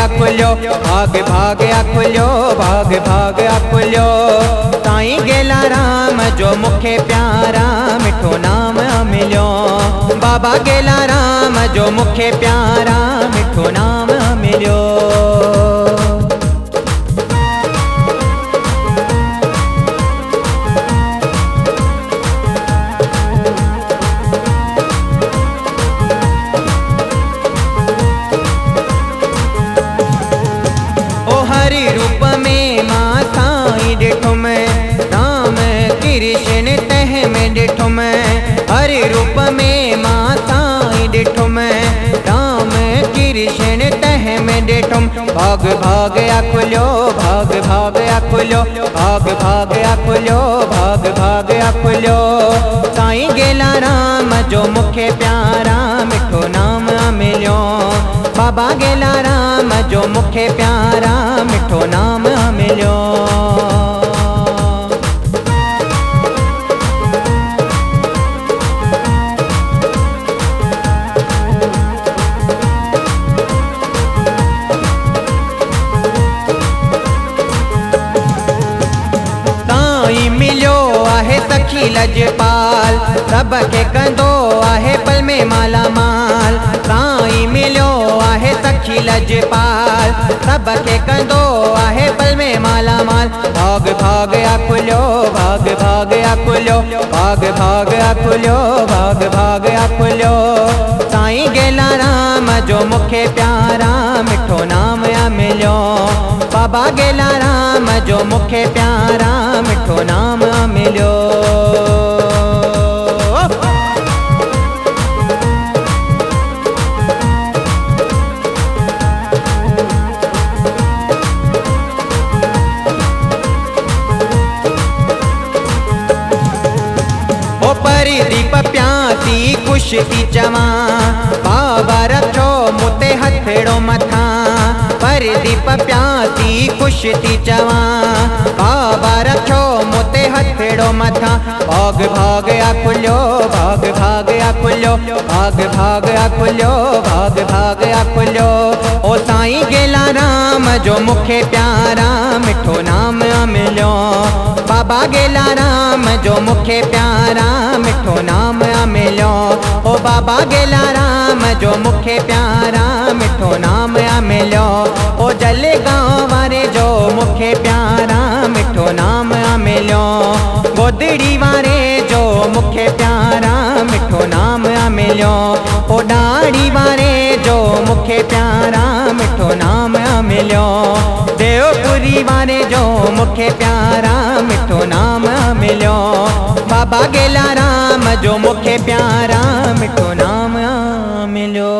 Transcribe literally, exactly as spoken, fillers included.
खुल्यो, भाग भाग खुल्यो, भाग भाग खुल्यो। साईं गेला राम जो मुखे प्यारा, मिठो नाम मिल्यो। बाबा गेला राम जो मुखे प्यारा, मिठो नाम मिल्यो। ओ हरि रूप में माँ साईं डिठुम, राम कृष्ण तह में डिठुम। हरि रूप में माँ साईं डिठुम, राम कृष्ण तह में डिठुम। भाग भाग खुल्यो, भाग भाग खुल्यो, भाग भाग खुल्यो, भाग भाग खुल्यो। साईं गेला राम जो मुखे प्यारा, मिठो नाम मिल्यो। बाबा गेला राम जो मुखे प्यारा, मिठो नाम मिल्यो। साईं मिल्यो आहे सखी लजपाल, सबके कंदो आहे पल में माला माल। साईं मिल्यो आहे सखी लजपाल, सबके कंदो आहे पल में माला माल। भाग भाग खुल्यो, भाग भाग खुल्यो, भाग भाग खुल्यो, भाग भाग खुल्यो। साईं गेला राम जो मुखे प्यारा, मिठो नाम मिल्यो। बाबा गेला राम जो मुखे प्यारा, मिठो नाम मिल्यो। ओ परदीप प्यासी कुशती चवा, बाबा रखो मुते हथड़ो मथा। परदीप प्यासी कुशती चवा, बाबा रखो मुते हथड़ो मथा। भाग भाग खुल्यो, भाग भाग खुल्यो, भाग भाग खुल्यो, भाग भाग खुल्यो। ओ साईं गेला राम जो मुखे प्यारा, मिठो नाम मिल्यो। बाबा गेला राम जो मुखे प्यारा, मिठो नाम मिल्यो। ओ बाबा गेला राम जो मुखे प्यारा, मिठो नाम मिल्यो। ओ जलगांव वारे जो मुखे प्यारा, मिठो नाम मिल्यो। गोदड़ी वारे जो मुखे प्यारा, मिठो नाम मिल्यो। ओ डाड़ी वारे जो मुखे प्यारा, मिठो नाम मिल्यो। देवपुरी वारे जो मुखे प्यारा, मिठो नाम मिल्यो। बाबा गेला राम जो मुखे प्यारा, मिठो नाम मिल्यो।